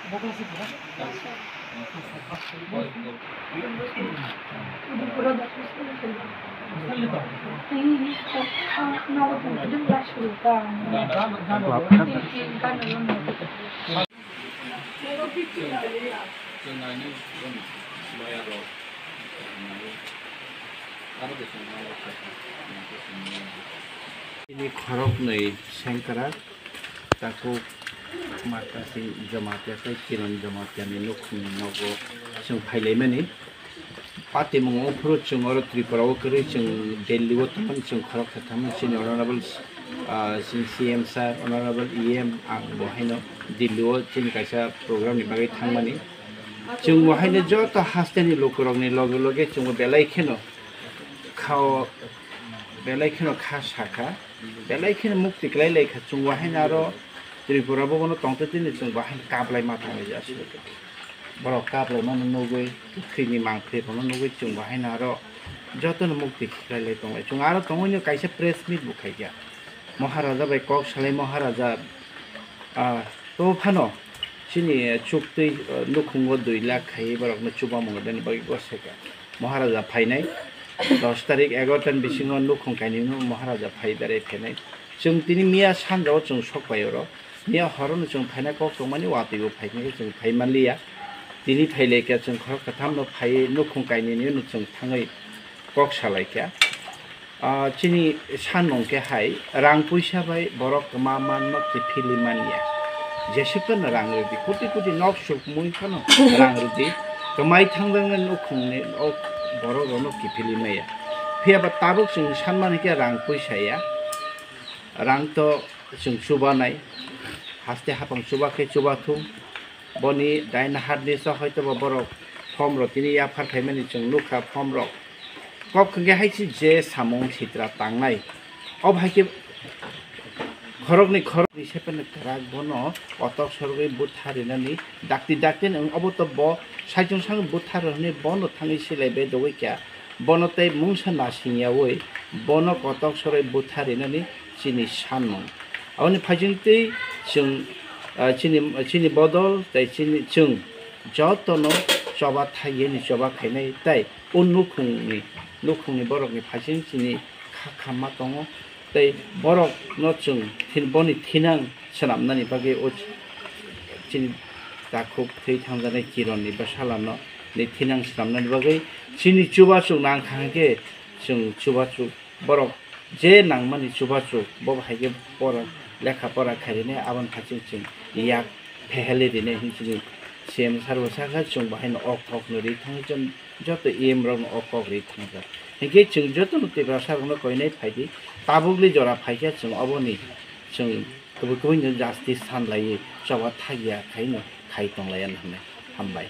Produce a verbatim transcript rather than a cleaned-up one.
Ini khoroknwi sengkrak, takhuk Markasi Jamatia tei Kiran Jamatia ni nukhungni nogo chwng phailaimani. Patimung wngphuru chwng oro Tripura o kwrwi chwng Delhi o tongmani, chwng khoroksa thangmani, chini Honorable, ah, chini C M sir, Honorable E M, ang bo haino Delhi o chini kaisa program ni bagwi thangmani. Chwng bo haino joto hasteni lukurokni loge loge chwng bo belai kheno khao, belai kheno kha sakha, belai kheno mukti kwlai laikha. Chwng bo haino aro Tripura o bono tongtwtwini chwng bo haino kaplai ma thanglaijak. Borok kaplaimano nugwi, thwini mangphi rokno nugwi chwng bo haino aro jotono mukti khiklai lai tonglai. Chwng aro tongwino kaisa press meet bo khaikha. Maharaja bai kok salai Maharaja, ah, to phano chini chuktwi, ah, nukhungo dui lakh khaiwi borokno chubamung rwna bagwi goseka. Maharaja phainai dos tarik egarotan bisingo nukhung kainwino Maharaja phai berai phainai. Chwng tini miya sanjao chwng sok pai oro. Miya horono chwng phaina kok tongmani watwi bo phaikhe chwng phai manliya. Tini phailaikha chwng khorok kwthamno phaiwi nukhung kainwino chwng thangwi kok salaikha. Ah, chini sanmung khe hai rang puisa bai borok kwma manno kiphilwi manya. Jesuk phano rang rwdi, koti koti nok sukmui phano rang rwdi. Kwmai thangjaknai nukhungni o borok rokno kiphilwi maya. Phiya ba tabuk chwng sanmani khe rang puisa ya. Rang to chwng chubanai, haste hapang chuba khe chubathung. Boni daina hatni so hoito bo borok form rok tini yaphar phaimani chwng nukha, form rok. Kok hwnkhe hai se je samung sitra tangnai. Obo hai khe khoroknwi khoroknwi sepene kwrak bono kotok sorgwi butha rinani dakti dakti nwng obo to bo saichung sangwi butha rw hwnwi bono thangwi silai bedogwi kha. Bono tei mungsa nasingyaui bono kotok soroi butha rinani chini sanmung. Aboni phaisingtwi chwng, ah, chini, chini bodol tei chini, chwng jotono choba thaiyeni choba khainai tei o nukhungni, nukhungni borokni phaising chini kha khamma tongo. Tei borokno chwng thin-, boni thinang swnamnani bagwi o chini takhuk thwi thangjaknai Kironni bwsalano ni thinang swnamnani bagwi chini chubachu nangkha hwnkhe chwng chubachu borok je nangmani chubachu bo hai khe pora lekha pora khairine aboni phaising chwng yak phehelwi rine hwnwi chini C M sir bo sakha chwng bo haino o kokno ri thangwi chwng joto E M rokno o kok ri thangjak. Hinkhe chwng jotono Tiprasa rokno koinai phaidi, tabukni jora phaikhe chwng oboni chwng kubui kubui no justice sanlaiwi choba thakya khaino khai tonglaiya hwnwi hambai.